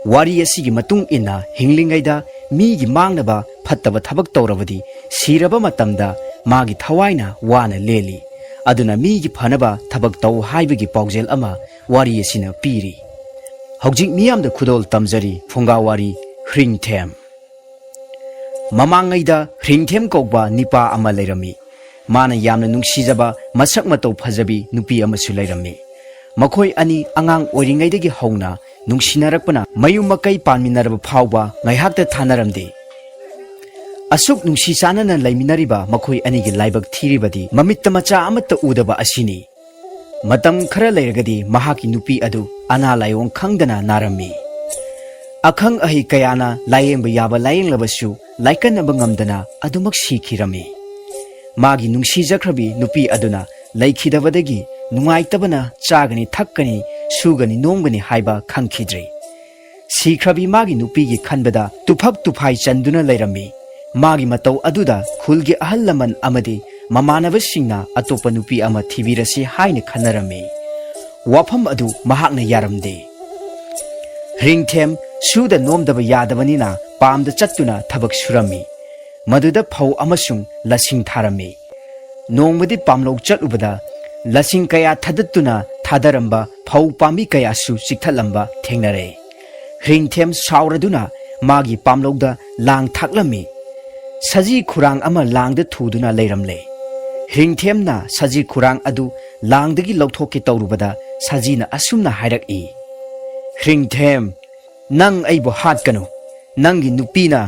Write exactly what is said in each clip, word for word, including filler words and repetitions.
ꯋꯥꯔꯤ ꯑꯁꯤꯒꯤ ꯃꯇꯨꯡ ꯏꯟꯅ ꯍꯤꯡꯂꯤꯉꯩꯗ ꯃꯤꯒꯤ ꯃꯥꯡꯅꯕ ꯐꯠꯇꯕ ꯊꯕꯛ ꯇꯧꯔꯕꯗꯤ ꯁꯤꯔꯕ ꯃꯇꯝꯗ ꯃꯥꯒꯤ ꯊꯋꯥꯏꯅ ꯋꯥꯅ ꯂꯦꯜꯂꯤ꯫ ꯑꯗꯨꯅ ꯃꯤꯒꯤ ꯐꯅꯕ ꯊꯕꯛ ꯇꯧ ꯍꯥꯏꯕꯒꯤ ꯄꯥꯎꯖꯦꯜ ꯑꯃ ꯋꯥꯔꯤ ꯑꯁꯤꯅ ꯄꯤꯔꯤ꯫ ꯍꯧꯖꯤꯛ ꯃꯤꯌꯥꯝꯗ ꯈꯨꯗꯣꯜ ꯇꯝꯖꯔꯤ ꯐꯨꯡꯒꯥ ꯋꯥꯔꯤ ꯍ꯭ꯔꯤꯡꯊꯦꯝ꯫ ꯃꯃꯥꯡꯉꯩꯗ ꯍ꯭ꯔꯤꯡꯊꯦꯝ ꯀꯧꯕ ꯅꯤꯄꯥ ꯑꯃ ꯂꯩꯔꯝꯃꯤ꯫ ꯃꯥꯅ ꯌꯥꯝꯅ ꯅꯨꯡꯁꯤꯖꯕ ꯃꯁꯛ ꯃꯇꯧ ꯐꯖꯕꯤ ꯅꯨꯄꯤ ꯑꯃꯁꯨ ꯂꯩꯔꯝꯃꯤ꯫ ꯃꯈꯣꯏ ꯑꯅꯤ ꯑꯉꯥꯡ ꯑꯣꯏꯔꯤꯉꯩꯗꯒꯤ ꯍꯧꯅ ꯅꯨꯡꯁꯤꯅꯔꯛꯄꯅ ꯃꯌꯨꯝ ꯃꯀꯩ ꯄꯥꯟꯃꯤꯟꯅꯔꯕ ꯐꯥꯎꯕ ꯉꯥꯏꯍꯥꯛꯇ ꯊꯥꯅꯔꯝꯗꯦ꯫ ꯑꯁꯨꯛ ꯅꯨꯡꯁꯤ ꯆꯥꯟꯅꯅ ꯂꯩꯃꯤꯟꯅꯔꯤꯕ ꯃꯈꯣꯏ ꯑꯅꯤꯒꯤ ꯂꯥꯏꯕꯛ ꯊꯤꯔꯤꯕꯗꯤ ꯃꯃꯤꯠꯇ ꯃꯆꯥ ꯑꯃꯠꯇ ꯎꯗꯕ ꯑꯁꯤꯅꯤ꯫ ꯃꯇꯝ ꯈꯔ ꯂꯩꯔꯒꯗꯤ ꯃꯍꯥꯛꯀꯤ ꯅꯨꯄꯤ ꯑꯗꯨ ꯑꯅꯥ ꯂꯥꯏꯑꯣꯡ ꯈꯪꯗꯅ ꯅꯥꯔꯝꯃꯤ꯫ ꯑꯈꯪ ꯑꯍꯩ ꯀꯌꯥꯅ ꯂꯥꯌꯦꯡꯕ ꯌꯥꯕ ꯂꯥꯌꯦꯡꯂꯕꯁꯨ ꯂꯥꯏꯀꯠꯅꯕ ꯉꯝꯗꯅ ꯑꯗꯨꯃꯛ ꯁꯤꯈꯤꯔꯝꯃꯤ꯫ ꯃꯥꯒꯤ ꯅꯨꯡꯁꯤꯖꯈ꯭ꯔꯕꯤ ꯅꯨꯄꯤ ꯑꯗꯨꯅ ꯂꯩꯈꯤꯗꯕꯗꯒꯤ ꯅꯨꯡꯉꯥꯏꯇꯕꯅ ꯆꯥꯒꯅꯤ ꯊꯛꯀꯅꯤ ꯁꯨꯒꯅꯤ ꯅꯣꯝꯒꯅꯤ ꯍꯥꯏꯕ ꯈꯪꯈꯤꯗ꯭ꯔꯦ꯫ ꯁꯤꯈ꯭ꯔꯕꯤ ꯃꯥꯒꯤ ꯅꯨꯄꯤꯒꯤ ꯈꯟꯕꯗ ꯇꯨꯐꯛ ꯇꯨꯐꯥꯏ ꯆꯟꯗꯨꯅ ꯂꯩꯔꯝꯃꯤ꯫ ꯃꯥꯒꯤ ꯃꯇꯧ ꯑꯗꯨꯗ ꯈꯨꯜꯒꯤ ꯑꯍꯜ ꯂꯃꯟ ꯑꯃꯗꯤ ꯃꯃꯥꯟꯅꯕꯁꯤꯡꯅ ꯑꯇꯣꯞꯄ ꯅꯨꯄꯤ ꯑꯃ ꯊꯤꯕꯤꯔꯁꯤ ꯍꯥꯏꯅ ꯈꯟꯅꯔꯝꯃꯤ꯫ ꯋꯥꯐꯝ ꯑꯗꯨ ꯃꯍꯥꯛꯅ ꯌꯥꯔꯝꯗꯦ꯫ ꯍ꯭ꯔꯤꯡꯊꯦꯝ ꯁꯨꯗ ꯅꯣꯝꯗꯕ ꯌꯥꯗꯕꯅꯤꯅ ꯄꯥꯝꯗ ꯆꯠꯇꯨꯅ ꯊꯕꯛ ꯁꯨꯔꯝꯃꯤ꯫ ꯃꯗꯨꯗ ꯐꯧ ꯑꯃꯁꯨꯡ ꯂꯁꯤꯡ ꯊꯥꯔꯝꯃꯤ꯫ ꯅꯣꯡꯃꯗꯤ ꯄꯥꯝꯂꯧ ꯆꯠꯂꯨꯕꯗ ꯂꯁꯤꯡ ꯀꯌꯥ ꯊꯥꯗꯠꯇꯨꯅ ꯊꯥꯗꯔꯝꯕ ꯐꯧ ꯄꯥꯝꯕꯤ ꯀꯌꯥꯁꯨ ꯆꯤꯛꯊꯠꯂꯝꯕ ꯊꯦꯡꯅꯔꯦ꯫ ꯍ꯭ꯔꯤꯡꯊꯦꯝ ꯁꯥꯎꯔꯗꯨꯅ ꯃꯥꯒꯤ ꯄꯥꯝꯂꯧꯗ ꯂꯥꯡ ꯊꯥꯛꯂꯝꯃꯤ꯫ ꯁꯖꯤ ꯈꯨꯔꯥꯡ ꯑꯃ ꯂꯥꯡꯗ ꯊꯨꯗꯨꯅ ꯂꯩꯔꯝꯂꯦ꯫ ꯍ꯭ꯔꯤꯡꯊꯦꯝꯅ ꯁꯖꯤ ꯈꯨꯔꯥꯡ ꯑꯗꯨ ꯂꯥꯡꯗꯒꯤ ꯂꯧꯊꯣꯛꯀꯦ ꯇꯧꯔꯨꯕꯗ ꯁꯖꯤꯅ ꯑꯁꯨꯝꯅ ꯍꯥꯏꯔꯛꯏ, "ꯍ꯭ꯔꯤꯡꯊꯦꯝ, ꯅꯪ ꯑꯩꯕꯨ ꯍꯥꯠꯀꯅꯨ꯫ ꯅꯪꯒꯤ ꯅꯨꯄꯤꯅ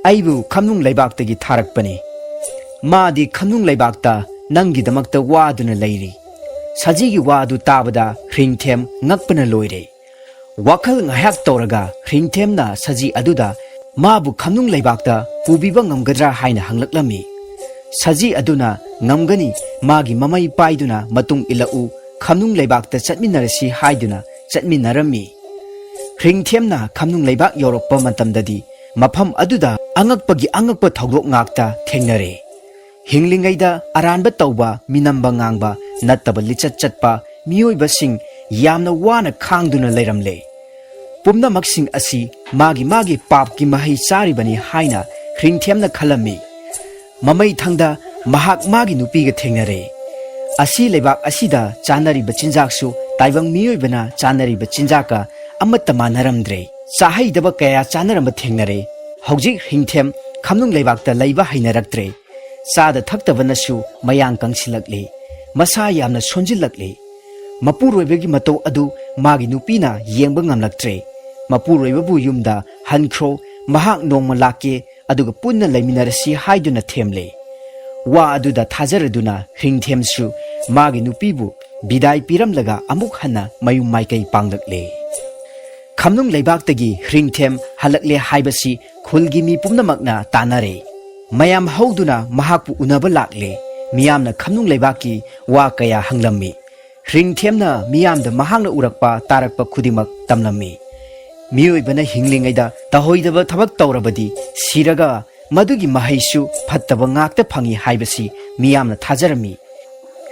ꯑꯩꯕꯨ ꯈꯝꯅꯨꯡ ꯂꯩꯕꯥꯛꯇꯒꯤ ꯊꯥꯔꯛꯄꯅꯤ꯫ ꯃꯥꯗꯤ ꯈꯝꯅꯨꯡ ꯂꯩꯕꯥꯛꯇ ꯅꯪꯒꯤꯗꯃꯛꯇ ꯋꯥꯗꯨꯅ ꯂꯩꯔꯤ꯫" ꯁꯖꯤꯒꯤ ꯋꯥ ꯑꯗꯨ ꯇꯥꯕꯗ ꯍ꯭ꯔꯤꯡꯊꯦꯝ ꯉꯛꯄꯅ ꯂꯣꯏꯔꯦ꯫ ꯋꯥꯈꯜ ꯉꯥꯏꯍꯥꯛ ꯇꯧꯔꯒ ꯍ꯭ꯔꯤꯡꯊꯦꯝꯅ ꯁꯖꯤ ꯑꯗꯨꯗ ꯃꯥꯕꯨ ꯈꯝꯅꯨꯡ ꯂꯩꯕꯥꯛꯇ ꯄꯨꯕꯤꯕ ꯉꯝꯒꯗ꯭ꯔꯥ ꯍꯥꯏꯅ ꯍꯪꯂꯛꯂꯝꯃꯤ꯫ ꯁꯖꯤ ꯑꯗꯨꯅ ꯉꯝꯒꯅꯤ, ꯃꯥꯒꯤ ꯃꯃꯩ ꯄꯥꯏꯗꯨꯅ ꯃꯇꯨꯡ ꯏꯜꯂꯛꯎ, ꯈꯝꯅꯨꯡ ꯂꯩꯕꯥꯛꯇ ꯆꯠꯃꯤꯟꯅꯔꯁꯤ ꯍꯥꯏꯗꯨꯅ ꯆꯠꯃꯤꯟꯅꯔꯝꯃꯤ꯫ ꯍ꯭ꯔꯤꯡꯊꯦꯝꯅ ꯈꯝꯅꯨꯡ ꯂꯩꯕꯥꯛ ꯌꯧꯔꯛꯄ ꯃꯇꯝꯗꯗꯤ ꯃꯐꯝ ꯑꯗꯨꯗ ꯑꯉꯛꯄꯒꯤ ꯑꯉꯛꯄ ꯊꯧꯗꯣꯛ ꯉꯥꯛꯇ ꯊꯦꯡꯅꯔꯦ꯫ ꯍꯤꯡꯂꯤꯉꯩꯗ ꯑꯔꯥꯟꯕ ꯇꯧꯕ, ꯃꯤꯅꯝꯕ ꯉꯥꯡꯕ ꯅꯠꯇꯕ ꯂꯤꯆꯠ ꯆꯠꯄ ꯃꯤꯑꯣꯏꯕꯁꯤꯡ ꯌꯥꯝꯅ ꯋꯥꯅ ꯈꯥꯡꯗꯨꯅ ꯂꯩꯔꯝꯂꯦ꯫ ꯄꯨꯝꯅꯃꯛꯁꯤꯡ ꯑꯁꯤ ꯃꯥꯒꯤ ꯃꯥꯒꯤ ꯄꯥꯞꯀꯤ ꯃꯍꯩ ꯆꯥꯔꯤꯕꯅꯤ ꯍꯥꯏꯅ ꯍ꯭ꯔꯤꯡꯊꯦꯝꯅ ꯈꯜꯂꯝꯃꯤ꯫ ꯃꯃꯩ ꯊꯪꯗ ꯃꯍꯥꯛ ꯃꯥꯒꯤ ꯅꯨꯄꯤꯒ ꯊꯦꯡꯅꯔꯦ꯫ ꯑꯁꯤ ꯂꯩꯕꯥꯛ ꯑꯁꯤꯗ ꯆꯥꯅꯔꯤꯕ ꯆꯤꯟꯖꯥꯛꯁꯨ ꯇꯥꯏꯕꯪ ꯃꯤꯑꯣꯏꯕꯅ ꯆꯥꯅꯔꯤꯕ ꯆꯤꯟꯖꯥꯛꯀ ꯑꯃꯠꯇ ꯃꯥꯟꯅꯔꯝꯗ꯭ꯔꯦ꯫ ꯆꯥꯍꯩꯗꯕ ꯀꯌꯥ ꯆꯥꯅꯔꯝꯕ ꯊꯦꯡꯅꯔꯦ꯫ ꯍꯧꯖꯤꯛ ꯍ꯭ꯔꯤꯡꯊꯦꯝ ꯈꯝꯅꯨꯡ ꯂꯩꯕꯥꯛꯇ ꯂꯩꯕ ꯍꯩꯅꯔꯛꯇ꯭ꯔꯦ꯫ ꯆꯥꯗ ꯊꯛꯇꯕꯅꯁꯨ ꯃꯌꯥꯡ ꯀꯪꯁꯤꯜꯂꯛꯂꯦ꯫ ꯃꯁꯥ ꯌꯥꯝꯅ ꯁꯣꯟꯖꯤꯜꯂꯛꯂꯦ꯫ ꯃꯄꯨꯔꯣꯏꯕꯒꯤ ꯃꯇꯧ ꯑꯗꯨ ꯃꯥꯒꯤ ꯅꯨꯄꯤꯅ ꯌꯦꯡꯕ ꯉꯝꯂꯛꯇ꯭ꯔꯦ꯫ ꯃꯄꯨꯔꯣꯏꯕꯕꯨ ꯌꯨꯝꯗ ꯍꯟꯈ꯭ꯔꯣ, ꯃꯍꯥꯛ ꯅꯣꯡꯃ ꯂꯥꯛꯀꯦ, ꯑꯗꯨꯒ ꯄꯨꯟꯅ ꯂꯩꯃꯤꯟꯅꯔꯁꯤ ꯍꯥꯏꯗꯨꯅ ꯊꯦꯝꯂꯦ꯫ ꯋꯥ ꯑꯗꯨꯗ ꯊꯥꯖꯔꯗꯨꯅ ꯍ꯭ꯔꯤꯡꯊꯦꯝꯁꯨ ꯃꯥꯒꯤ ꯅꯨꯄꯤꯕꯨ ꯕꯤꯗꯥꯏ ꯄꯤꯔꯝꯂꯒ ꯑꯃꯨꯛ ꯍꯟꯅ ꯃꯌꯨꯝ ꯃꯥꯏꯀꯩ ꯄꯥꯡꯂꯛꯂꯦ꯫ ꯈꯝꯅꯨꯡ ꯂꯩꯕꯥꯛꯇꯒꯤ ꯍ꯭ꯔꯤꯡꯊꯦꯝ ꯍꯜꯂꯛꯂꯦ ꯍꯥꯏꯕꯁꯤ ꯈꯨꯜꯒꯤ ꯃꯤ ꯄꯨꯝꯅꯃꯛꯅ ꯇꯥꯅꯔꯦ꯫ ꯃꯌꯥꯝ ꯍꯧꯗꯨꯅ ꯃꯍꯥꯛꯄꯨ ꯎꯅꯕ ꯂꯥꯛꯂꯦ꯫ ꯃꯤꯌꯥꯝꯅ ꯈꯝꯅꯨꯡ ꯂꯩꯕꯥꯛꯀꯤ ꯋꯥ ꯀꯌꯥ ꯍꯪꯂꯝꯃꯤ꯫ ꯍ꯭ꯔꯤꯡꯊꯦꯝꯅ ꯃꯤꯌꯥꯝꯗ ꯃꯍꯥꯛꯅ ꯎꯔꯛꯄ ꯇꯥꯔꯛꯄ ꯈꯨꯗꯤꯡꯃꯛ ꯇꯝꯂꯝꯃꯤ꯫ ꯃꯤꯑꯣꯏꯕꯅ ꯍꯤꯡꯂꯤꯉꯩꯗ ꯇꯧꯍꯩꯗꯕ ꯊꯕꯛ ꯇꯧꯔꯕꯗꯤ ꯁꯤꯔꯒ ꯃꯗꯨꯒꯤ ꯃꯍꯩꯁꯨ ꯐꯠꯇꯕ ꯉꯥꯛꯇ ꯐꯪꯏ ꯍꯥꯏꯕꯁꯤ ꯃꯤꯌꯥꯝꯅ ꯊꯥꯖꯔꯝꯃꯤ꯫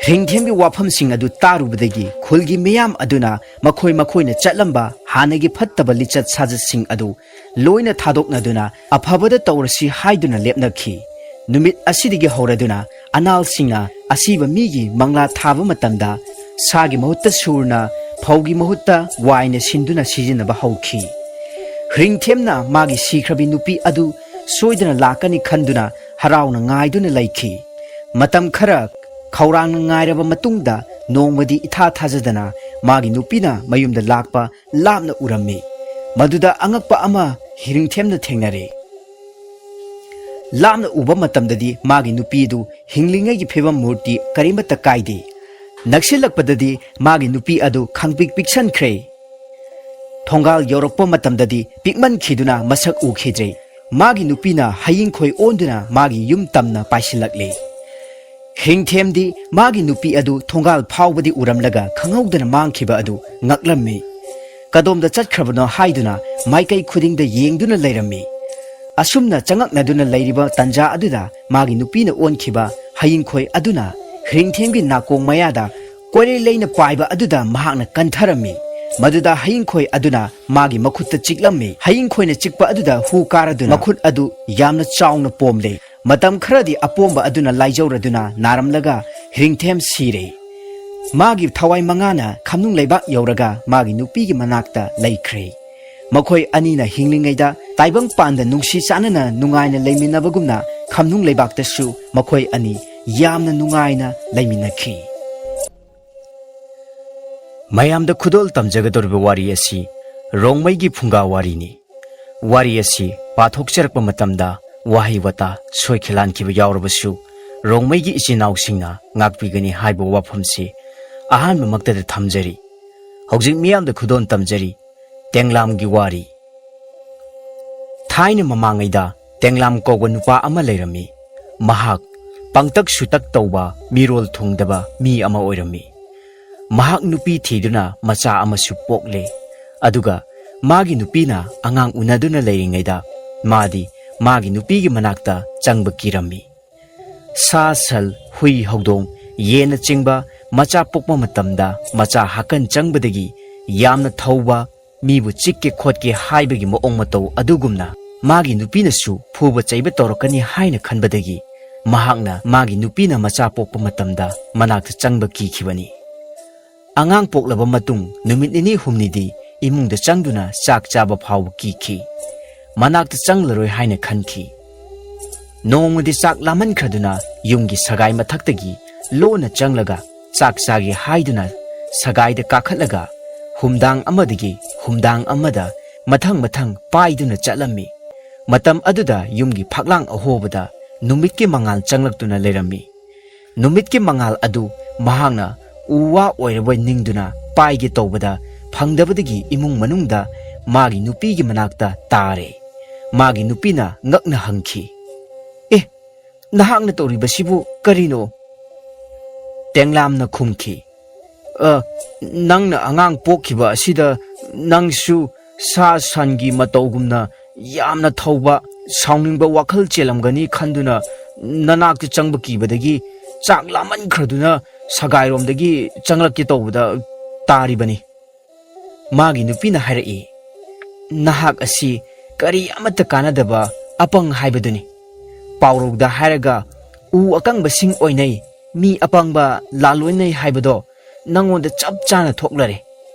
ꯍ꯭ꯔꯤꯡꯊꯦꯝꯒꯤ ꯋꯥꯐꯝꯁꯤꯡ ꯑꯗꯨ ꯇꯥꯔꯨꯕꯗꯒꯤ ꯈꯨꯜꯒꯤ ꯃꯤꯌꯥꯝ ꯑꯗꯨꯅ ꯃꯈꯣꯏ ꯃꯈꯣꯏꯅ ꯆꯠꯂꯝꯕ ꯍꯥꯟꯅꯒꯤ ꯐꯠꯇꯕ ꯂꯤꯆꯠ ꯁꯥꯖꯠꯁꯤꯡ ꯑꯗꯨ ꯂꯣꯏꯅ ꯊꯥꯗꯣꯛꯅꯗꯨꯅ ꯑꯐꯕꯗ ꯇꯧꯔꯁꯤ ꯍꯥꯏꯗꯨꯅ ꯂꯦꯞꯅꯈꯤ꯫ ꯅꯨꯃꯤꯠ ꯑꯁꯤꯗꯒꯤ ꯍꯧꯔꯗꯨꯅ ꯑꯅꯥꯜꯁꯤꯡꯅ ꯑꯁꯤꯕ ꯃꯤꯒꯤ ꯃꯪꯂꯥ ꯊꯥꯕ ꯃꯇꯝꯗ ꯁꯥꯒꯤ ꯃꯍꯨꯠꯇ ꯁꯨꯔꯅ, ꯐꯧꯒꯤ ꯃꯍꯨꯠꯇ ꯋꯥꯏꯅ ꯁꯤꯟꯗꯨꯅ ꯁꯤꯖꯤꯟꯅꯕ ꯍꯧꯈꯤ꯫ ꯍ꯭ꯔꯤꯡꯊꯦꯝꯅ ꯃꯥꯒꯤ ꯁꯤꯈ꯭ꯔꯕꯤ ꯅꯨꯄꯤ ꯑꯗꯨ ꯁꯣꯏꯗꯅ ꯂꯥꯛꯀꯅꯤ ꯈꯟꯗꯨꯅ ꯍꯔꯥꯎꯅ ꯉꯥꯏꯗꯨꯅ ꯂꯩꯈꯤ꯫ ꯃꯇꯝ ꯈꯔ ꯈꯧꯔꯥꯡꯅ ꯉꯥꯏꯔꯕ ꯃꯇꯨꯡꯗ ꯅꯣꯡꯃꯗꯤ ꯏꯊꯥ ꯊꯥꯖꯗꯅ ꯃꯥꯒꯤ ꯅꯨꯄꯤꯅ ꯃꯌꯨꯝꯗ ꯂꯥꯛꯄ ꯂꯥꯞꯅ ꯎꯔꯝꯃꯤ꯫ ꯃꯗꯨꯗ ꯑꯉꯛꯄ ꯑꯃ ꯍ꯭ꯔꯤꯡꯊꯦꯝꯅ ꯊꯦꯡꯅꯔꯦ꯫ ꯂꯥꯞꯅ ꯎꯕ ꯃꯇꯝꯗꯗꯤ ꯃꯥꯒꯤ ꯅꯨꯄꯤꯗꯨ ꯍꯤꯡꯂꯤꯉꯩꯒꯤ ꯐꯤꯕꯝ ꯃꯨꯔꯇꯤ ꯀꯔꯤꯃꯠꯇ ꯀꯥꯏꯗꯦ꯫ ꯅꯛꯁꯤꯜꯂꯛꯄꯗꯗꯤ ꯃꯥꯒꯤ ꯅꯨꯄꯤ ꯑꯗꯨ ꯈꯪꯄꯤꯛ ꯄꯤꯛꯁꯟꯈ꯭ꯔꯦ꯫ ꯊꯣꯡꯒꯥꯜ ꯌꯧꯔꯛꯄ ꯃꯇꯝꯗꯗꯤ ꯄꯤꯛꯃꯟꯈꯤꯗꯨꯅ ꯃꯁꯛ ꯎꯈꯤꯗ꯭ꯔꯦ꯫ ꯃꯥꯒꯤ ꯅꯨꯄꯤꯅ ꯍꯌꯤꯡꯈꯣꯏ ꯑꯣꯟꯗꯨꯅ ꯃꯥꯒꯤ ꯌꯨꯝ ꯇꯝꯅ ꯄꯥꯏꯁꯤꯜꯂꯛꯂꯦ꯫ ꯍ꯭ꯔꯤꯡꯊꯦꯝꯗꯤ ꯃꯥꯒꯤ ꯅꯨꯄꯤ ꯑꯗꯨ ꯊꯣꯡꯒꯥꯜ ꯐꯥꯎꯕꯗꯤ ꯎꯔꯝꯂꯒ ꯈꯪꯍꯧꯗꯅ ꯃꯥꯡꯈꯤꯕ ꯑꯗꯨ ꯉꯛꯂꯝꯃꯤ꯫ ꯀꯗꯣꯝꯗ ꯆꯠꯈ꯭ꯔꯕꯅꯣ ꯍꯥꯏꯗꯨꯅ ꯃꯥꯏꯀꯩ ꯈꯨꯗꯤꯡꯗ ꯌꯦꯡꯗꯨꯅ ꯂꯩꯔꯝꯃꯤ꯫ ꯑꯁꯨꯝꯅ ꯆꯉꯛꯅꯗꯨꯅ ꯂꯩꯔꯤꯕ ꯇꯟꯖꯥ ꯑꯗꯨꯗ ꯃꯥꯒꯤ ꯅꯨꯄꯤꯅ ꯑꯣꯟꯈꯤꯕ ꯍꯌꯤꯡꯈꯣꯏ ꯑꯗꯨꯅ ꯍ꯭ꯔꯤꯡꯊꯦꯝꯒꯤ ꯅꯥꯀꯣꯡ ꯃꯌꯥꯗ ꯀꯣꯏꯔꯦ ꯂꯩꯅ ꯄꯥꯏꯕ ꯑꯗꯨꯗ ꯃꯍꯥꯛꯅ ꯀꯟꯊꯔꯝꯃꯤ꯫ ꯃꯗꯨꯗ ꯍꯌꯤꯡꯈꯣꯏ ꯑꯗꯨꯅ ꯃꯥꯒꯤ ꯃꯈꯨꯠꯇ ꯆꯤꯛꯂꯝꯃꯤ꯫ ꯍꯌꯤꯡꯈꯣꯏꯅ ꯆꯤꯛꯄ ꯑꯗꯨꯗ ꯍꯨ ꯀꯥꯔꯗꯨꯅ ꯃꯈꯨꯠ ꯑꯗꯨ ꯌꯥꯝꯅ ꯆꯥꯎꯅ ꯄꯣꯝꯂꯦ꯫ ꯃꯇꯝ ꯈꯔꯗꯤ ꯑꯄꯣꯝꯕ ꯑꯗꯨꯅ ꯂꯥꯏꯖꯧꯔꯗꯨꯅ ꯅꯥꯔꯝꯂꯒ ꯍꯤꯔꯤꯡꯊꯦꯝ ꯁꯤꯔꯦ꯫ ꯃꯥꯒꯤ ꯊꯋꯥꯏ ꯃꯉꯥꯅ ꯈꯝꯅꯨꯡ ꯂꯩꯕꯥꯛ ꯌꯧꯔꯒ ꯃꯥꯒꯤ ꯅꯨꯄꯤꯒꯤ ꯃꯅꯥꯛꯇ ꯂꯩꯈ꯭ꯔꯦ꯫ ꯃꯈꯣꯏ ꯑꯅꯤꯅ ꯍꯤꯡꯂꯤꯉꯩꯗ ꯇꯥꯏꯕꯪꯄꯥꯟꯗ ꯅꯨꯡꯁꯤ ꯆꯥꯟꯅꯅ ꯅꯨꯡꯉꯥꯏꯅ ꯂꯩꯃꯤꯟꯅꯕꯒꯨꯝꯅ ꯈꯝꯅꯨꯡ ꯂꯩꯕꯥꯛꯇꯁꯨ ꯃꯈꯣꯏ ꯑꯅꯤ ꯌꯥꯝꯅ ꯅꯨꯡꯉꯥꯏꯅ ꯂꯩꯃꯤꯟꯅꯈꯤ꯫ ꯃꯌꯥꯝꯗ ꯈꯨꯗꯣꯜ ꯇꯝꯖꯒꯗꯧꯔꯤꯕ ꯋꯥꯔꯤ ꯑꯁꯤ ꯔꯣꯡꯃꯩꯒꯤ ꯐꯨꯡꯒꯥ ꯋꯥꯔꯤꯅꯤ꯫ ꯋꯥꯔꯤ ꯑꯁꯤ ꯄꯥꯊꯣꯛꯆꯔꯛꯄ ꯃꯇꯝꯗ ꯋꯥꯍꯩ ꯋꯥꯇꯥ ꯁꯣꯏꯈꯤꯂꯥꯟꯈꯤꯕ ꯌꯥꯎꯔꯕꯁꯨ, ꯔꯣꯡꯃꯩꯒꯤ ꯏꯆꯤꯟ ꯏꯅꯥꯎꯁꯤꯡꯅ ꯉꯥꯛꯄꯤꯒꯅꯤ ꯍꯥꯏꯕ ꯋꯥꯐꯝꯁꯤ ꯑꯍꯥꯟꯕꯃꯛꯇꯗ ꯊꯝꯖꯔꯤ꯫ ꯍꯧꯖꯤꯛ ꯃꯤꯌꯥꯝꯗ ꯈꯨꯗꯣꯜ ꯇꯝꯖꯔꯤ꯫ ꯇꯦꯡꯂꯥꯝꯒꯤ ꯋꯥꯔꯤ꯫ ꯊꯥꯏꯅ ꯃꯃꯥꯡꯉꯩꯗ ꯇꯦꯡꯂꯥꯝ ꯀꯧꯕ ꯅꯨꯄꯥ ꯑꯃ ꯂꯩꯔꯝꯃꯤ꯫ ꯃꯍꯥꯛ ꯄꯪꯇꯛ ꯁꯨꯇꯛ ꯇꯧꯕ, ꯃꯤꯔꯣꯜ ꯊꯨꯡꯗꯕ ꯃꯤ ꯑꯃ ꯑꯣꯏꯔꯝꯃꯤ꯫ ꯃꯍꯥꯛ ꯅꯨꯄꯤ ꯊꯤꯗꯨꯅ ꯃꯆꯥ ꯑꯃꯁꯨ ꯄꯣꯛꯂꯦ꯫ ꯑꯗꯨꯒ ꯃꯥꯒꯤ ꯅꯨꯄꯤꯅ ꯑꯉꯥꯡ ꯎꯅꯗꯨꯅ ꯂꯩꯔꯤꯉꯩꯗ ꯃꯥꯗꯤ ꯃꯥꯒꯤ ꯅꯨꯄꯤꯒꯤ ꯃꯅꯥꯛꯇ ꯆꯪꯕ ꯀꯤꯔꯝꯃꯤ꯫ ꯁꯥ ꯁꯟ, ꯍꯨꯏ ꯍꯧꯗꯣꯡ, ꯌꯦꯟꯅꯆꯤꯡꯕ ꯃꯆꯥ ꯄꯣꯛꯄ ꯃꯇꯝꯗ ꯃꯆꯥ ꯍꯥꯀꯟ ꯆꯪꯕꯗꯒꯤ ꯌꯥꯝꯅ ꯊꯧꯕ, ꯃꯤꯕꯨ ꯆꯤꯛꯀꯦ ꯈꯣꯠꯀꯦ ꯍꯥꯏꯕꯒꯤ ꯃꯑꯣꯡ ꯃꯇꯧ ꯑꯗꯨꯒꯨꯝꯅ ꯃꯥꯒꯤ ꯅꯨꯄꯤꯅꯁꯨ ꯐꯨꯕ ꯆꯩꯕ ꯇꯧꯔꯛꯀꯅꯤ ꯍꯥꯏꯅ ꯈꯟꯕꯗꯒꯤ ꯃꯍꯥꯛꯅ ꯃꯥꯒꯤ ꯅꯨꯄꯤꯅ ꯃꯆꯥ ꯄꯣꯛꯄ ꯃꯇꯝꯗ ꯃꯅꯥꯛꯇ ꯆꯪꯕ ꯀꯤꯈꯤꯕꯅꯤ꯫ ꯑꯉꯥꯡ ꯄꯣꯛꯂꯕ ꯃꯇꯨꯡ ꯅꯨꯃꯤꯠ ꯅꯤꯅꯤ ꯍꯨꯝꯅꯤꯗꯤ ꯏꯃꯨꯡꯗ ꯆꯪꯗꯨꯅ ꯆꯥꯛ ꯆꯥꯕ ꯐꯥꯎꯕ ꯀꯤꯈꯤ꯫ ꯃꯅꯥꯛꯇ ꯆꯪꯂꯔꯣꯏ ꯍꯥꯏꯅ ꯈꯟꯈꯤ꯫ ꯅꯣꯡꯃꯗꯤ ꯆꯥꯛ ꯂꯥꯝꯃꯟꯈ꯭ꯔꯗꯨꯅ ꯌꯨꯝꯒꯤ ꯁꯒꯥꯏ ꯃꯊꯛꯇꯒꯤ ꯂꯣꯟꯅ ꯆꯪꯂꯒ ꯆꯥꯛ ꯆꯥꯒꯦ ꯍꯥꯏꯗꯨꯅ ꯁꯒꯥꯏꯗ ꯀꯥꯈꯠꯂꯒ ꯍꯨꯝꯗꯥꯡ ꯑꯃꯗꯒꯤ ꯍꯨꯝꯗꯥꯡ ꯑꯃꯗ ꯃꯊꯪ ꯃꯊꯪ ꯄꯥꯏꯗꯨꯅ ꯆꯠꯂꯝꯃꯤ꯫ ꯃꯇꯝ ꯑꯗꯨꯗ ꯌꯨꯝꯒꯤ ꯐꯛꯂꯥꯡ ꯑꯍꯣꯕꯗ ꯅꯨꯃꯤꯠꯀꯤ ꯃꯉꯥꯜ ꯆꯪꯂꯛꯇꯨꯅ ꯂꯩꯔꯝꯃꯤ꯫ ꯅꯨꯃꯤꯠꯀꯤ ꯃꯉꯥꯜ ꯑꯗꯨ ꯃꯍꯥꯛꯅ ꯎ ꯋꯥ ꯑꯣꯏꯔꯕꯣꯏ ꯅꯤꯡꯗꯨꯅ ꯄꯥꯏꯒꯦ ꯇꯧꯕꯗ ꯐꯪꯗꯕꯗꯒꯤ ꯏꯃꯨꯡ ꯃꯅꯨꯡꯗ ꯃꯥꯒꯤ ꯅꯨꯄꯤꯒꯤ ꯃꯅꯥꯛꯇ ꯇꯥꯔꯦ꯫ ꯃꯥꯒꯤ ꯅꯨꯄꯤꯅ ꯉꯛꯅ ꯍꯪꯈꯤ, "ꯑꯦ, ꯅꯍꯥꯛꯅ ꯇꯧꯔꯤꯕꯁꯤꯕꯨ ꯀꯔꯤꯅꯣ?" ꯇꯦꯡꯂꯥꯝꯅ ꯈꯨꯝꯈꯤ, "ꯑ, ꯅꯪꯅ ꯑꯉꯥꯡ ꯄꯣꯛꯈꯤꯕ ꯑꯁꯤꯗ ꯅꯪꯁꯨ ꯁꯥ ꯁꯟꯒꯤ ꯃꯇꯧꯒꯨꯝꯅ ꯌꯥꯝꯅ ꯊꯧꯕ, ꯁꯥꯎꯅꯤꯡꯕ ꯋꯥꯈꯜ ꯆꯦꯜꯂꯝꯒꯅꯤ ꯈꯟꯗꯨꯅ ꯅꯅꯥꯛꯇ ꯆꯪꯕ ꯀꯤꯕꯗꯒꯤ ꯆꯥꯛ ꯂꯥꯝꯃꯟꯈ꯭ꯔꯗꯨꯅ ꯁꯒꯥꯏꯔꯣꯝꯗꯒꯤ ꯆꯪꯂꯛꯀꯦ ꯇꯧꯕꯗ ꯇꯥꯔꯤꯕꯅꯤ꯫" ꯃꯥꯒꯤ ꯅꯨꯄꯤꯅ ꯍꯥꯏꯔꯛꯏ, "ꯅꯍꯥꯛ ꯑꯁꯤ ꯀꯔꯤ ꯑꯃꯠꯇ ꯀꯥꯟꯅꯗꯕ ꯑꯄꯪ ꯍꯥꯏꯕꯗꯨꯅꯤ꯫ ꯄꯥꯎꯔꯧꯗ ꯍꯥꯏꯔꯒ ꯎ ꯑꯀꯪꯕꯁꯤꯡ ꯑꯣꯏꯅꯩ, ꯃꯤ ꯑꯄꯪꯕ ꯂꯥꯂꯣꯏꯅꯩ ꯍꯥꯏꯕꯗꯣ ꯅꯪꯉꯣꯟꯗ ꯆꯞ ꯆꯥꯅ ꯊꯣꯛꯂꯔꯦ꯫"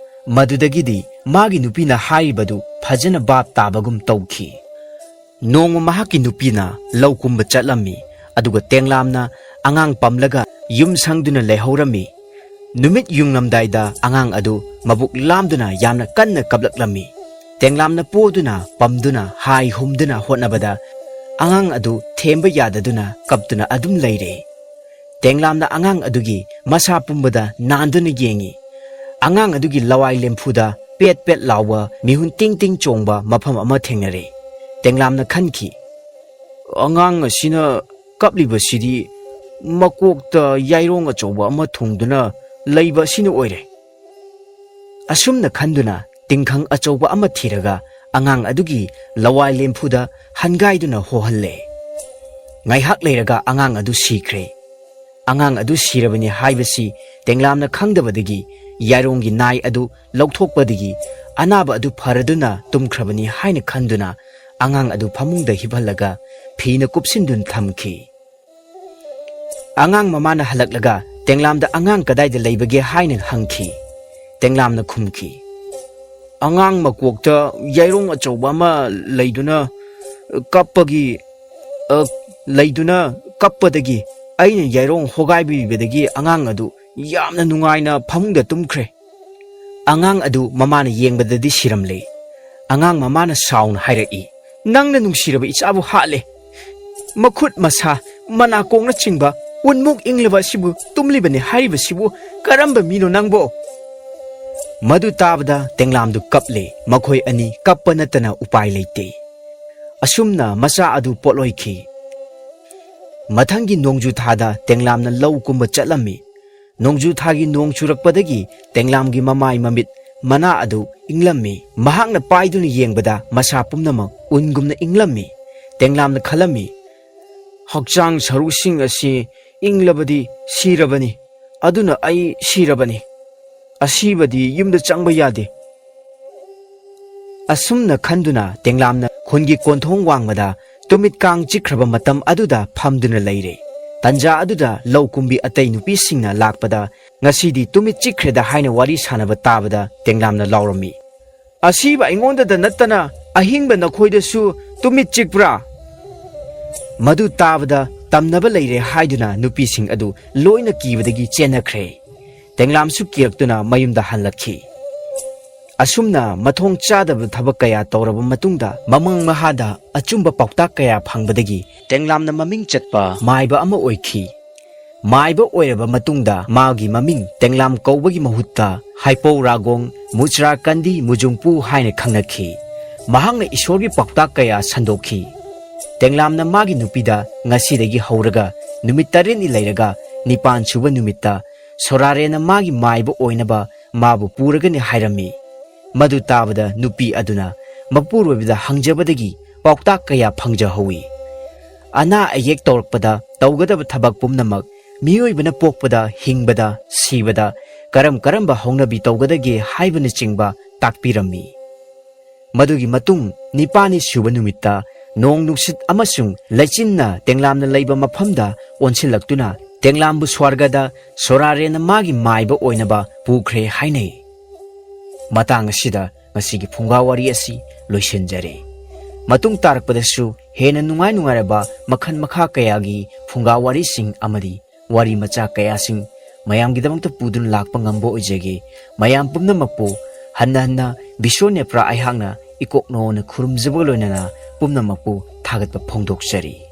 ꯃꯗꯨꯗꯒꯤꯗꯤ ꯃꯥꯒꯤ ꯅꯨꯄꯤꯅ ꯍꯥꯏꯔꯤꯕꯗꯨ ꯐꯖꯅ ꯚꯥꯞ ꯇꯥꯕꯒꯨꯝ ꯇꯧꯈꯤ꯫ ꯅꯣꯡꯃ ꯃꯍꯥꯛꯀꯤ ꯅꯨꯄꯤꯅ ꯂꯧ ꯀꯨꯝꯕ ꯆꯠꯂꯝꯃꯤ, ꯑꯗꯨꯒ ꯇꯦꯡꯂꯥꯝꯅ ꯑꯉꯥꯡ ꯄꯝꯂꯒ ꯌꯨꯝ ꯁꯪꯗꯨꯅ ꯂꯩꯍꯧꯔꯝꯃꯤ꯫ ꯅꯨꯃꯤꯠ ꯌꯨꯡꯂꯝꯗꯥꯏꯗ ꯑꯉꯥꯡ ꯑꯗꯨ ꯃꯕꯨꯛ ꯂꯥꯝꯗꯨꯅ ꯌꯥꯝꯅ ꯀꯟꯅ ꯀꯞꯂꯛꯂꯝꯃꯤ꯫ ꯇꯦꯡꯂꯥꯝꯅ ꯄꯣꯗꯨꯅ, ꯄꯝꯗꯨꯅ, ꯍꯥꯏ ꯍꯨꯝꯗꯨꯅ ꯍꯣꯠꯅꯕꯗ ꯑꯉꯥꯡ ꯑꯗꯨ ꯊꯦꯝꯕ ꯌꯥꯗꯗꯨꯅ ꯀꯞꯇꯨꯅ ꯑꯗꯨꯝ ꯂꯩꯔꯦ꯫ ꯇꯦꯡꯂꯥꯝꯅ ꯑꯉꯥꯡ ꯑꯗꯨꯒꯤ ꯃꯁꯥ ꯄꯨꯝꯕꯗ ꯅꯥꯟꯗꯨꯅ ꯌꯦꯡꯉꯤ꯫ ꯑꯉꯥꯡ ꯑꯗꯨꯒꯤ ꯂꯋꯥꯏ ꯂꯦꯝꯐꯨꯗ ꯄꯦꯠ ꯄꯦꯠ ꯂꯥꯎꯕ, ꯃꯤꯍꯨꯟ ꯇꯤꯡ ꯇꯤꯡ ꯆꯣꯡꯕ ꯃꯐꯝ ꯑꯃ ꯊꯦꯡꯅꯔꯦ꯫ ꯇꯦꯡꯂꯥꯝꯅ ꯈꯟꯈꯤ, "ꯑꯉꯥꯡ ꯑꯁꯤꯅ ꯀꯞꯂꯤꯕꯁꯤꯗꯤ ꯃꯀꯣꯛꯇ ꯌꯥꯏꯔꯣꯡ ꯑꯆꯧꯕ ꯑꯃ ꯊꯨꯡꯗꯨꯅ ꯂꯩꯕ ꯑꯁꯤꯅ ꯑꯣꯏꯔꯦ꯫" ꯑꯁꯨꯝꯅ ꯈꯟꯗꯨꯅ ꯇꯤꯡꯈꯪ ꯑꯆꯧꯕ ꯑꯃ ꯊꯤꯔꯒ ꯑꯉꯥꯡ ꯑꯗꯨꯒꯤ ꯂꯋꯥꯏ ꯂꯦꯝꯐꯨꯗ ꯍꯟꯒꯥꯏꯗꯨꯅ ꯍꯣꯍꯜꯂꯦ꯫ ꯉꯥꯏꯍꯥꯛ ꯂꯩꯔꯒ ꯑꯉꯥꯡ ꯑꯗꯨ ꯁꯤꯈ꯭ꯔꯦ꯫ ꯑꯉꯥꯡ ꯑꯗꯨ ꯁꯤꯔꯕꯅꯤ ꯍꯥꯏꯕꯁꯤ ꯇꯦꯡꯂꯥꯝꯅ ꯈꯪꯗꯕꯗꯒꯤ ꯌꯥꯏꯔꯣꯡꯒꯤ ꯅꯥꯏ ꯑꯗꯨ ꯂꯧꯊꯣꯛꯄꯗꯒꯤ ꯑꯅꯥꯕ ꯑꯗꯨ ꯐꯔꯗꯨꯅ ꯇꯨꯝꯈ꯭ꯔꯕꯅꯤ ꯍꯥꯏꯅ ꯈꯟꯗꯨꯅ ꯑꯉꯥꯡ ꯑꯗꯨ ꯐꯃꯨꯡꯗ ꯍꯤꯞꯍꯜꯂꯒ ꯐꯤꯅ ꯀꯨꯞꯁꯤꯟꯗꯨꯅ ꯊꯝꯈꯤ꯫ ꯑꯉꯥꯡ ꯃꯃꯥꯅ ꯍꯜꯂꯛꯂꯒ ꯇꯦꯡꯂꯥꯝꯗ ꯑꯉꯥꯡ ꯀꯗꯥꯏꯗ ꯂꯩꯕꯒꯦ ꯍꯥꯏꯅ ꯍꯪꯈꯤ꯫ ꯇꯦꯡꯂꯥꯝꯅ ꯈꯨꯝꯈꯤ, "ꯑꯉꯥꯡ ꯃꯀꯣꯛꯇ ꯌꯥꯏꯔꯣꯡ ꯑꯆꯧꯕ ꯑꯃ ꯂꯩꯗꯨꯅ ꯀꯞꯄꯒꯤ, ꯑ, ꯂꯩꯗꯨꯅ ꯀꯞꯄꯗꯒꯤ ꯑꯩꯅ ꯌꯥꯏꯔꯣꯡ ꯍꯣꯒꯥꯏꯕꯤꯕꯗꯒꯤ ꯑꯉꯥꯡ ꯑꯗꯨ ꯌꯥꯝꯅ ꯅꯨꯡꯉꯥꯏꯅ ꯐꯃꯨꯡꯗ ꯇꯨꯝꯈ꯭ꯔꯦ꯫" ꯑꯉꯥꯡ ꯑꯗꯨ ꯃꯃꯥꯅ ꯌꯦꯡꯕꯗꯗꯤ ꯁꯤꯔꯝꯂꯦ꯫ ꯑꯉꯥꯡ ꯃꯃꯥꯅ ꯁꯥꯎꯅ ꯍꯥꯏꯔꯛꯏ, "ꯅꯪꯅ ꯅꯨꯡꯁꯤꯔꯕ ꯏꯆꯥꯕꯨ ꯍꯥꯠꯂꯦ꯫ ꯃꯈꯨꯠ ꯃꯁꯥ, ꯃꯅꯥꯀꯣꯡꯅꯆꯤꯡꯕ ꯎꯟꯃꯨꯛ ꯏꯪꯂꯕ ꯑꯁꯤꯕꯨ ꯇꯨꯝꯂꯤꯕꯅꯤ ꯍꯥꯏꯔꯤꯕꯁꯤꯕꯨ ꯀꯔꯝꯕ ꯃꯤꯅꯣ ꯅꯪꯕꯣ?" ꯃꯗꯨ ꯇꯥꯕꯗ ꯇꯦꯡꯂꯥꯝꯗꯨ ꯀꯞꯂꯦ꯫ ꯃꯈꯣꯏ ꯑꯅꯤ ꯀꯞꯄ ꯅꯠꯇꯅ ꯎꯄꯥꯏ ꯂꯩꯇꯦ꯫ ꯑꯁꯨꯝꯅ ꯃꯆꯥ ꯑꯗꯨ ꯄꯣꯠꯂꯣꯏꯈꯤ꯫ ꯃꯊꯪꯒꯤ ꯅꯣꯡꯖꯨ ꯊꯥꯗ ꯇꯦꯡꯂꯥꯝꯅ ꯂꯧ ꯀꯨꯝꯕ ꯆꯠꯂꯝꯃꯤ꯫ ꯅꯣꯡꯖꯨ ꯊꯥꯒꯤ ꯅꯣꯡ ꯆꯨꯔꯛꯄꯗꯒꯤ ꯇꯦꯡꯂꯥꯝꯒꯤ ꯃꯃꯥꯏ ꯃꯃꯤꯠ ꯃꯅꯥ ꯑꯗꯨ ꯏꯪꯂꯝꯃꯤ꯫ ꯃꯍꯥꯛꯅ ꯄꯥꯏꯗꯨꯅ ꯌꯦꯡꯕꯗ ꯃꯁꯥ ꯄꯨꯝꯅꯃꯛ ꯎꯟꯒꯨꯝꯅ ꯏꯪꯂꯝꯃꯤ꯫ ꯇꯦꯡꯂꯥꯝꯅ ꯈꯜꯂꯝꯃꯤ, "ꯍꯛꯆꯥꯡ ꯁꯔꯨꯁꯤꯡ ꯑꯁꯤ ꯏꯪꯂꯕꯗꯤ ꯁꯤꯔꯕꯅꯤ, ꯑꯗꯨꯅ ꯑꯩ ꯁꯤꯔꯕꯅꯤ꯫ ꯑꯁꯤꯕꯗꯤ ꯌꯨꯝꯗ ꯆꯪꯕ ꯌꯥꯗꯦ꯫ ꯑꯁꯨꯝꯅ ꯈꯟꯗꯨꯅ ꯇꯦꯡꯂꯥꯝꯅ ꯈꯨꯟꯒꯤ ꯀꯣꯟꯊꯣꯡ ꯋꯥꯡꯃꯗ ꯇꯨꯃꯤꯠ ꯀꯥꯡ ꯆꯤꯛꯈ꯭ꯔꯕ ꯃꯇꯝ ꯑꯗꯨꯗ ꯐꯝꯗꯨꯅ ꯂꯩꯔꯦ꯫ ꯇꯟꯖꯥ ꯑꯗꯨꯗ ꯂꯧ ꯀꯨꯝꯕꯤ ꯑꯇꯩ ꯅꯨꯄꯤꯁꯤꯡꯅ ꯂꯥꯛꯄꯗ, "ꯉꯁꯤꯗꯤ ꯇꯨꯃꯤꯠ ꯆꯤꯛꯈ꯭ꯔꯦꯗ" ꯍꯥꯏꯅ ꯋꯥꯔꯤ ꯁꯥꯟꯅꯕ ꯇꯥꯕꯗ ꯇꯦꯡꯂꯥꯝꯅ ꯂꯥꯎꯔꯝꯃꯤ, "ꯑꯁꯤꯕ ꯑꯩꯉꯣꯟꯗꯗ ꯅꯠꯇꯅ ꯑꯍꯤꯡꯕ ꯅꯈꯣꯏꯗꯁꯨ ꯇꯨꯃꯤꯠ ꯆꯤꯛꯄ꯭ꯔꯥ?" ꯃꯗꯨ ꯇꯥꯕꯗ ꯇꯝꯅꯕ ꯂꯩꯔꯦ ꯍꯥꯏꯗꯨꯅ ꯅꯨꯄꯤꯁꯤꯡ ꯑꯗꯨ ꯂꯣꯏꯅ ꯀꯤꯕꯗꯒꯤ ꯆꯦꯟꯅꯈ꯭ꯔꯦ꯫ ꯇꯦꯡꯂꯥꯝꯁꯨ ꯀꯤꯔꯛꯇꯨꯅ ꯃꯌꯨꯝꯗ ꯍꯜꯂꯛꯈꯤ꯫ ꯑꯁꯨꯝꯅ ꯃꯊꯣꯡ ꯆꯥꯗꯕ ꯊꯕꯛ ꯀꯌꯥ ꯇꯧꯔꯕ ꯃꯇꯨꯡꯗ, ꯃꯃꯪ ꯃꯍꯥꯗ ꯑꯆꯨꯝꯕ ꯄꯥꯎꯇꯥꯛ ꯀꯌꯥ ꯐꯪꯕꯗꯒꯤ ꯇꯦꯡꯂꯥꯝꯅ ꯃꯃꯤꯡ ꯆꯠꯄ ꯃꯥꯏꯕ ꯑꯃ ꯑꯣꯏꯈꯤ꯫ ꯃꯥꯏꯕ ꯑꯣꯏꯔꯕ ꯃꯇꯨꯡꯗ ꯃꯥꯒꯤ ꯃꯃꯤꯡ ꯇꯦꯡꯂꯥꯝ ꯀꯧꯕꯒꯤ ꯃꯍꯨꯠꯇ ꯍꯥꯏꯄꯧ ꯔꯥꯒꯣꯡ, ꯃꯨꯆ꯭ꯔꯥ ꯀꯟꯗꯤ, ꯃꯨꯖꯨꯡꯄꯨ ꯍꯥꯏꯅ ꯈꯪꯅꯈꯤ꯫ ꯃꯍꯥꯛꯅ ꯏꯁꯣꯔꯒꯤ ꯄꯥꯎꯇꯥꯛ ꯀꯌꯥ ꯁꯟꯗꯣꯛꯈꯤ꯫ ꯇꯦꯡꯂꯥꯝꯅ ꯃꯥꯒꯤ ꯅꯨꯄꯤꯗ ꯉꯁꯤꯗꯒꯤ ꯍꯧꯔꯒ ꯅꯨꯃꯤꯠ ꯇꯔꯦꯠꯅꯤ ꯂꯩꯔꯒ ꯅꯤꯄꯥꯟ ꯁꯨꯕ ꯅꯨꯃꯤꯠꯇ ꯁꯣꯔꯥꯔꯦꯟꯅ ꯃꯥꯒꯤ ꯃꯥꯏꯕ ꯑꯣꯏꯅꯕ ꯃꯥꯕꯨ ꯄꯨꯔꯒꯅꯤ ꯍꯥꯏꯔꯝꯃꯤ꯫ ꯃꯗꯨ ꯇꯥꯕꯗ ꯅꯨꯄꯤ ꯑꯗꯨꯅ ꯃꯄꯨꯔꯣꯏꯕꯗ ꯍꯪꯖꯕꯗꯒꯤ ꯄꯥꯎꯇꯥꯛ ꯀꯌꯥ ꯐꯪꯖꯍꯧꯏ꯫ ꯑꯅꯥ ꯑꯌꯦꯛ ꯇꯧꯔꯛꯄꯗ ꯇꯧꯒꯗꯕ ꯊꯕꯛ ꯄꯨꯝꯅꯃꯛ, ꯃꯤꯑꯣꯏꯕꯅ ꯄꯣꯛꯄꯗ, ꯍꯤꯡꯕꯗ, ꯁꯤꯕꯗ ꯀꯔꯝ ꯀꯔꯝꯕ ꯍꯧꯅꯕꯤ ꯇꯧꯒꯗꯒꯦ ꯍꯥꯏꯕꯅꯆꯤꯡꯕ ꯇꯥꯛꯄꯤꯔꯝꯃꯤ꯫ ꯃꯗꯨꯒꯤ ꯃꯇꯨꯡ ꯅꯤꯄꯥꯜꯅꯤ ꯁꯨꯕ ꯅꯨꯃꯤꯠꯇ ꯅꯣꯡ ꯅꯨꯡꯁꯤꯠ ꯑꯃꯁꯨꯡ ꯂꯩꯆꯤꯟꯅ ꯇꯦꯡꯂꯥꯝꯅ ꯂꯩꯕ ꯃꯐꯝꯗ ꯑꯣꯟꯁꯤꯜꯂꯛꯇꯨꯅ ꯇꯦꯡꯂꯥꯝꯕꯨ ꯁ꯭ꯋꯔꯒꯗ ꯁꯣꯔꯥꯔꯦꯟꯅ ꯃꯥꯒꯤ ꯃꯥꯏꯕ ꯑꯣꯏꯅꯕ ꯄꯨꯈ꯭ꯔꯦ ꯍꯥꯏꯅꯩ꯫ ꯃꯇꯥꯡ ꯑꯁꯤꯗ ꯉꯁꯤꯒꯤ ꯐꯨꯡꯒꯥ ꯋꯥꯔꯤ ꯑꯁꯤ ꯂꯣꯏꯁꯤꯟꯖꯔꯦ꯫ ꯃꯇꯨꯡ ꯇꯥꯔꯛꯄꯗꯁꯨ ꯍꯦꯟꯅ ꯅꯨꯡꯉꯥꯏ ꯅꯨꯡꯉꯥꯏꯔꯕ ꯃꯈꯜ ꯃꯈꯥ ꯀꯌꯥꯒꯤ ꯐꯨꯡꯒꯥ ꯋꯥꯔꯤꯁꯤꯡ ꯑꯃꯗꯤ ꯋꯥꯔꯤ ꯃꯆꯥ ꯀꯌꯥꯁꯤꯡ ꯃꯌꯥꯝꯒꯤꯗꯃꯛꯇ ꯄꯨꯗꯨꯅ ꯂꯥꯛꯄ ꯉꯝꯕ ꯑꯣꯏꯖꯒꯦ꯫ ꯃꯌꯥꯝ ꯄꯨꯝꯅꯃꯛꯄꯨ ꯍꯟꯅ ꯍꯟꯅ ꯕꯤꯁꯣ ꯅꯦꯄ꯭ꯔꯥ ꯑꯩꯍꯥꯛꯅ ꯏꯀꯣꯛꯅꯣꯅ ꯈꯨꯔꯨꯝꯖꯕꯒ ꯂꯣꯏꯅꯅ ꯄꯨꯝꯅꯃꯛꯄꯨ ꯊꯥꯒꯠꯄ ꯐꯣꯡꯗꯣꯛꯆꯔꯤ꯫